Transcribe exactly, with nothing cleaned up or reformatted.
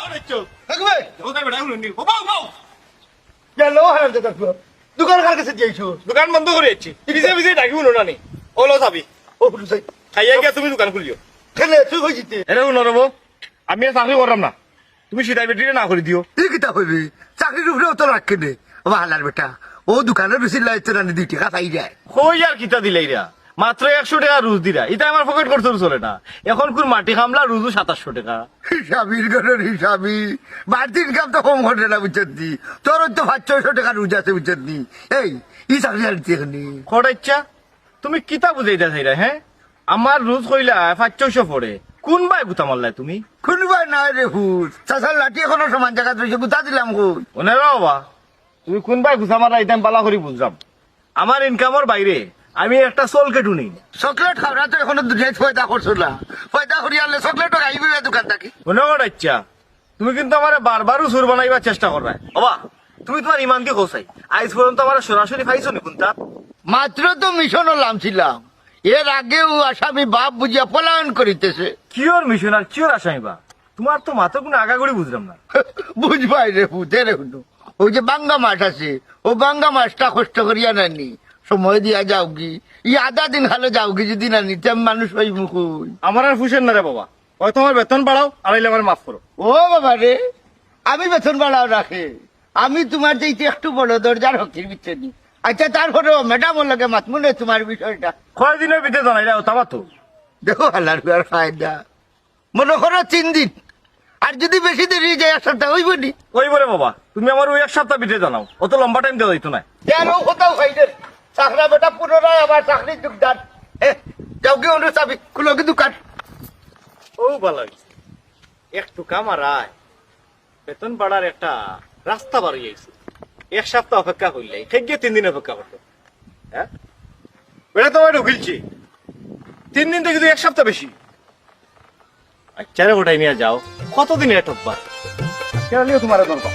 আরে চল। দেখবে? ও তাই বেটা, হুনুন নি। ও বাউ, বাউ। গেল হারাম দাদা। দোকান কার কাছে দিয়েছো? দোকান বন্ধ করে যাচ্ছি। পিছে পিছে ডাকি হুনো না নি। ও লো চাবি। ও হুনুন চাই। খাইয়া গিয়া তুমি দোকান খুলিও। খেলে তুই হয়ে জিতে। এরে হুনো রে বউ, আমি আর চাকরি করলাম না। তুমি সিধা বেটিরে না করে দিও। তুই কিতা কইবি? চাকরির উপরে অত রাখকে নে। ও হালার বেটা, ও দোকানে বেশি লাইতে না নি দুই টাকা পাই যায়। কই আর কিতা দিলাইরা? মাত্র একশো টাকা রুজ দিরা। ইতা আমার পকেট খরচ চলে না। এখন কোন মাটি কামলা রুজু সাতাশশো টাকা। হিসাবির ঘরের হিসাবি। বাড়তি ইনকাম তো কম করে না, বুঝছত নি? তোর ওই তো পাঁচ ছয়শো টাকা রুজ আছে, বুঝছত নি? এই, ই চাকরি আর দিতে নি। খটাইচ্ছা, তুমি কিতা বুঝাইতা চাইরা, হ্যাঁ? আমার রুজ কইলা পাঁচ ছয়শো পড়ে। কোন বায় গুতা মারলায় তুমি? কোন বায় না রে ফুত, চাচার লাঠি এখনো সমান জায়গাত রইছে, গুতা দিলাম কই? ওনে রে বাবা, তুমি কোন বায় গুতা মাররা, ইতা আমি বালা করি বুঝলাম। আমার ইনকামর বাইরে আমি একটা চকলেটও নেই। চকলেট খাওয়া তো এখনো দুনিয়াত পয়দা করছো না, পয়দা করি আনলে চকলেটও খাইবে দোকান থাকি। মনে কর আচ্ছা, তুমি কিন্তু আমারে বারবার উসুর বানাইবার চেষ্টা কররায়। বাবা, তুমি তোমার ইমান দি কও চাই, আইজ পর্যন্ত আমারে সরাসরি পাইছো নি কোনটা? মাত্র তো মিশনও লামছিলাম, এর আগেও আসামি বাপ বুঝিয়া পলায়ন করিতেছে। কিওর মিশন আর কিওর আসামি বাপ? তোমার তো মাথা কোনো আগাগুড়ি বুঝলাম না। বুঝবায় রে ফুত, এরে হুনো, ওই যে বাঙ্গা মাছ আছে, ও বাঙ্গা মাছটা কষ্ট করিয়া নানি, সময় দিয়া যাওগি, ই আধা দিন খালো যাওগি, যদি নানি, তে মানুষ হই মুখই। আমার আর ফুসের না রে বাবা, হয় তোমার বেতন বাড়াও, আর অইলে আমারে মাফ করো। ও বাবা রে, আমি বেতন বাড়াও রাখে, আমি তোমার চাইতে একটু বড় দরজার হকির ভিতরে নি। আচ্ছা, তারপরেও ম্যাডামর লগে মাতমুনে তোমার বিষয়টা। কয়দিনর ভিতরে জানাইরা, ও তাবা তো। দেখো হালার হুয়ার ফায়দা, মনে করো তিন দিন, আর যদি বেশি দেরি হয়ে যায় এক সপ্তাহ, হইব নি? ওই বলে বাবা, তুমি আমার ওই এক সপ্তাহ ভিতরে জানাও, অত লম্বা টাইম দেওয়া যাইতো না। কেন কোথাও হইলে চাকরা বেটা পুনরায় আবার চাকরি যোগদান। এ, যাওগি অনু চাবি, খুলোগি দোকান। ও বালা হইছে, একটু কামারায় বেতন বাড়ার একটা রাস্তা বার হয়ে গেছে। এক সপ্তাহ অপেক্ষা করলে, খেয়ে গিয়ে তিন দিন অপেক্ষা করতো। হ্যাঁ, বেটা তোমার ঢুকিলছি, তিন দিন থেকে কিন্তু এক সপ্তাহ বেশি। আচ্ছা রে, ওটাই নিয়ে যাও, কতদিন এটা বার? কেন নিয়ে তোমার দরকার?